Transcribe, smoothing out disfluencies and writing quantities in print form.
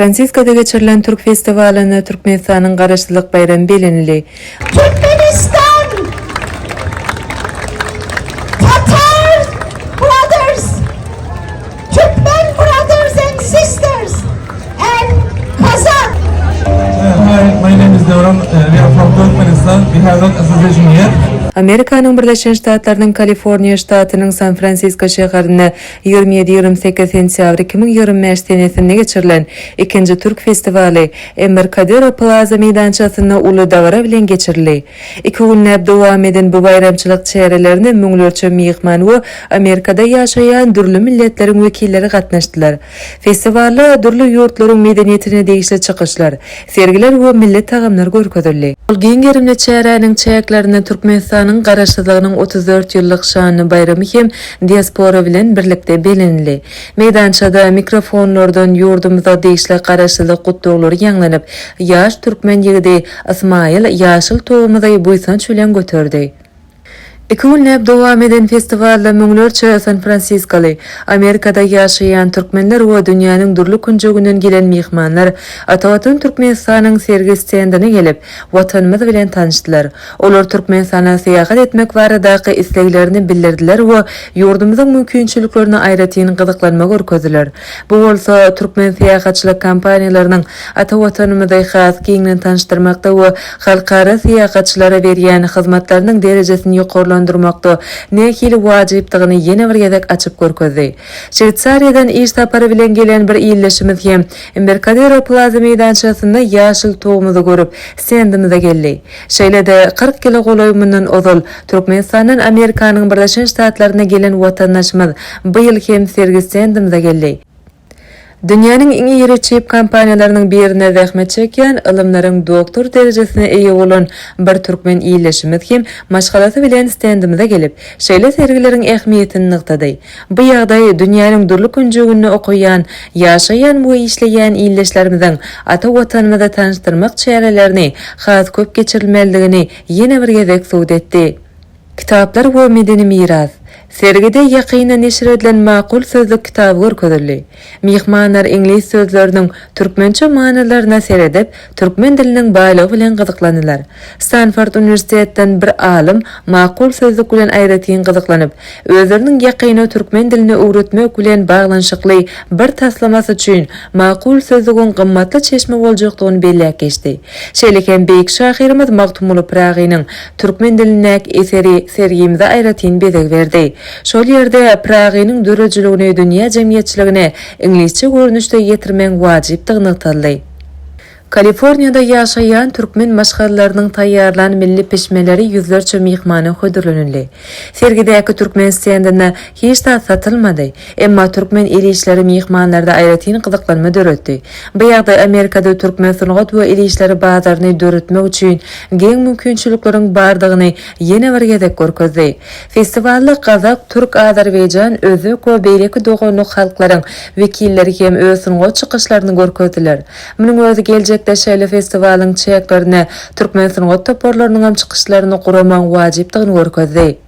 San-Fransiskoda geçirilen türk festiwalynda Türkmenistanyň Garaşsyzlyk baýramy bellenildi. Türkmenistan Tatar brothers, Turkmen brothers and sisters and Kazakh. Hi, my name is Devran. We are from Turkmenistan. We have not association yet. Amerikanyň Birleşen Ştatlarynyň Kaliforniýa ştatynyň San-Fransisko şäherinde 27, 28 sentýabr 2025 senesinde geçirilen ikinji türk festiwaly Embarkadero Plaza meýdançasynda uly dabara bilen geçirildi. Iki günläp dowam eden bu baýramçylyk çärelerine müňlerçe myhman we Amerikada ýaşaýan dürli milletleriň wekilleri gatnaşdylar. Festiwalda dürli ýurtlaryň medeniýetine degişli çykyşlar, sergiler we milli tagamlar görkezildi. Ol giň gerimli çäräniň çäklerinde Türkmenistanyň Garaşsyzlygynyň 34 ýyllyk şanly baýramy hem diaspora bilen birlikde bellenildi. Meýdançada mikrofonlardan ýurdumyza degişli Garaşsyzlyk gutlaglary ýaňlanyp, ýaş türkmen ýigidi Ysmaýyl ýaşyl tugumyzy buýsanç bilen göterdi. Iki günläp dowam eden festiwalda müňlerçe san-fransiskoly, Amerikada ýaşaýan türkmenler we dünýäniň dürli künjeginden gelen myhmanlar Atavatan Türkmenistanyň sergi stendine gelip, Watanymyz bilen tanyşdylar. Olar Türkmenistana syýahat etmek baradaky isleglerini bildirdiler we ýurdumyzyň mümkinçiliklerine aýratyn gyzyklanma görkezdiler. Bu bolsa türkmen syýahatçylyk kompaniýalarynyň ata Watanymyzy has giňden tanyşdyrmakda we halkara syýahatçylara berýän hyzmatlarynyň derejesini ýokarlandyrmakda nähili wajypdygyny ýene bir gezek açyp görkezdi. Şweýsariýadan iş sapary bilen gelen bir ildeşimiz hem Embarkadero Plaza meýdançasynda ýaşyl tugumyzy görüp, stendimize geldi. Şeýle-de, 40 ýyla golaý mundan ozal Türkmenistandan Amerikanyň Birleşen Ştatlaryna gelen watandaşymyz bu ýyl hem sergi stendimize geldi. Dünýäniň iň iri çip kompaniýalarynyň birinde zähmet çekýän, ylymlaryň doktor derejesine eýe bolan bir türkmen ildeşimiz hem maşgalasy bilen stendimize gelip, şeýle sergileriň ähmiýetini nygtady. Bu ýagdaý dünýäniň dürli künjeginde okaýan, ýaşaýan we işleýän ildeşlerimiziň ata Watanymyzy tanyşdyrmak çärelerini has köp geçirilmelidigini ýene bir gezek subut etdi. Kitaplar we medeni miras. Sergide ýakynda neşir edilen Makul sözlük kitaby görkezildi. Myhmanlar iňlis sözleriniň türkmençe manylaryna seredip, türkmen diliniň baýlygy bilen gyzyklandylar. Stanford uniwersitetden bir alym Makul sözlük bilen aýratyn gyzyklanyp, özleriniň ýakynda türkmen dilini öwretmek bilen baglanyşykly bir taslamasy üçin Makul sözlügiň gymmatly çeşme boljakdygyny belläp geçdi. Şeýle hem beýik şahyrymyz Magtymguly Pyragynyň türkmen dilindäki eseri sergimize aýratyn bezeg berdi. Şol ýerde Pyragynyň döredijiligini dünýä jemgyýetçiligine iňlisçe görnüşde ýetirmegiň wajypdygy nygtaldy. Kaliforniýada ýaşaýan türkmen maşgalalarynyň taýýarlan milli pişmeleri ýüzlerçe myhmana hödürlenildi. Sergidäki türkmen stendinde hiç zat satylmady. Emma türkmen el işleri myhmanlarda aýratyn gyzyklanma döretdi. Bu ýagdaý Amerikada türkmen sungat we el işleri bazaryny döretmek üçin giň mümkinçilikleriň bardygyny ýene bir gezek görkezdi. Festiwalda gazak, türk, azerbaýjan, özbek we beýleki doganlyk halklaryň wekilleri hem öz sungat çykyşlaryny görkezdiler. Munuň özi geljekde şeýle festiwalyň çäklerinde türkmen sungat toparlarynyňam çykyşlaryny guramagyň wajypdygyny görkezdi.